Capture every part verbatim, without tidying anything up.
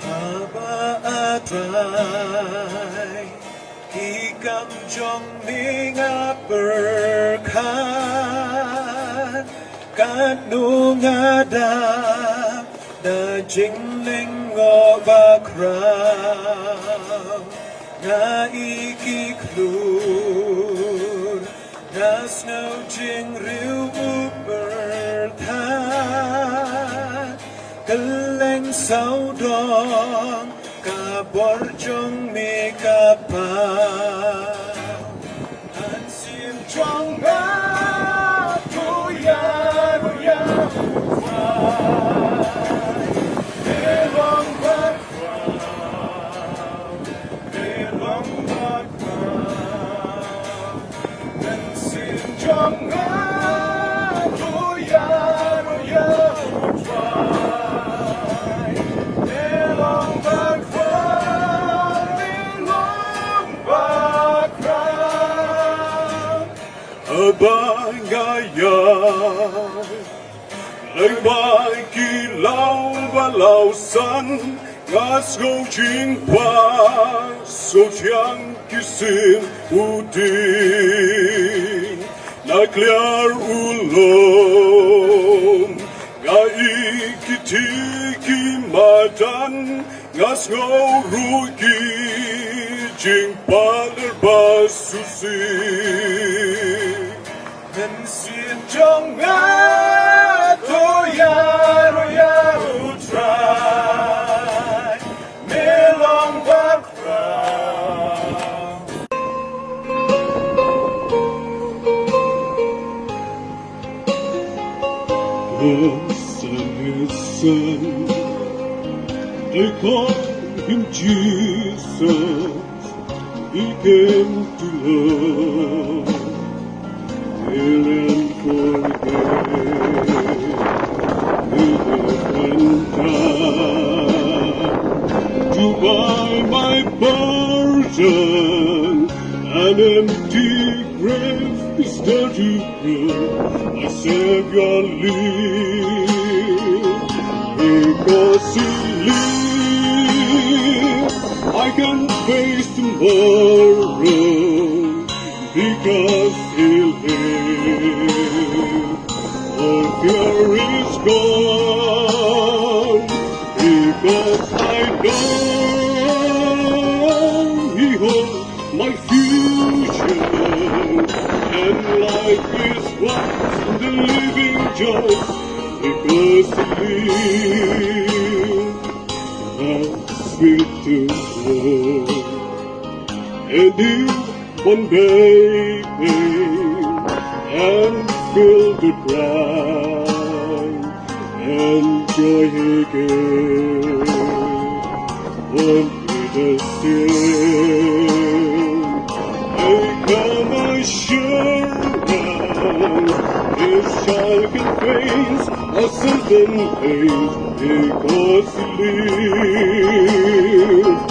Haba A Trai, ki kam jong me nga pyrkhat, katno nga dap da jinglyngngoh bakhraw, nga i ki khlur, nga sngew jingriew u pyrthat, kylleng sawdong ka bor jong me ka paw. Mynsiem jong nga to ïaroh ïa U Trai. Me long bakhraw, me long bakhraw. Mynsiem jong nga to ïaroh ïa U Trai. Me long bakhraw, me long bakhraw. Haba nga ïaid lyngba ki law ba law san, nga sngew jingpang sngewthiang ki sim u ding. Na kliar u lum nga i kiti ki madan, nga sngew ruh ki jingpang ba shisha. Mynsiem jong nga to ïaroh ïa U Trai. Me long bakhraw. Listen, listen. They call him Jesus. He came to love, heal and forgive. He died and died to buy my pardon. An empty grave is there to prove my Savior lives. Because He lives, I can face tomorrow. Because He lives, all fear is gone. Because I know He holds my future, and life is worth the living just because He lives. How sweet to hold a newborn baby and feel the pride and joy He gives. Won't be the same. A calm assurance, this child can face a certain pain because He lives,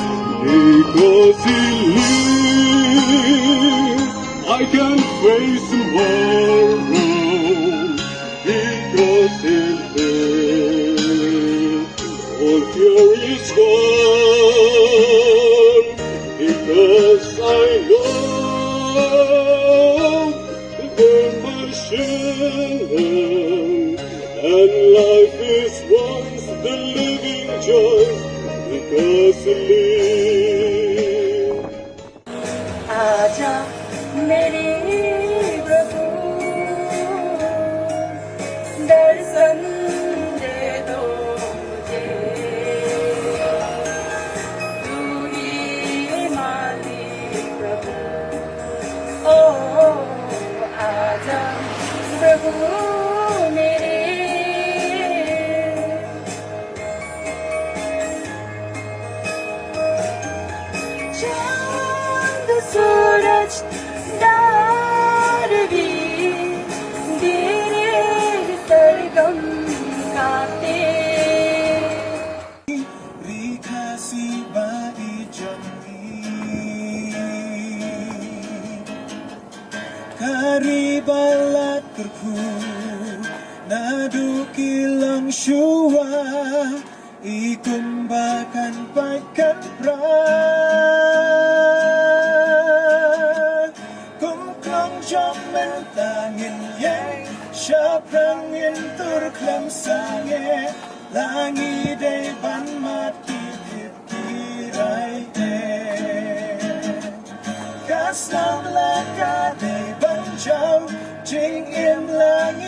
because He lives. I can face tomorrow because He lives. All fear is gone because I know the Messiah, and life is once the living joy because He lives. आजा मेरे प्रभु, दर्शन दे दो मुझे, तू ही मालिक प्रभु। ओ आजा प्रभु मेरे। चांद सूरज तारे भी तेरे सरगम गाते। Ri Khasi ba ïeit jong ngi. Ka ri ba la kyrkhu naduh ki longshuwa, i kum Ba kan pait kan pra kum klong jong mynta ngin ïeng shaphrang ngin tur khlem sangeh la ngi dei ban mad ki dip ki rai eh. Ka snam la ka dei ban jaw jingim la ngi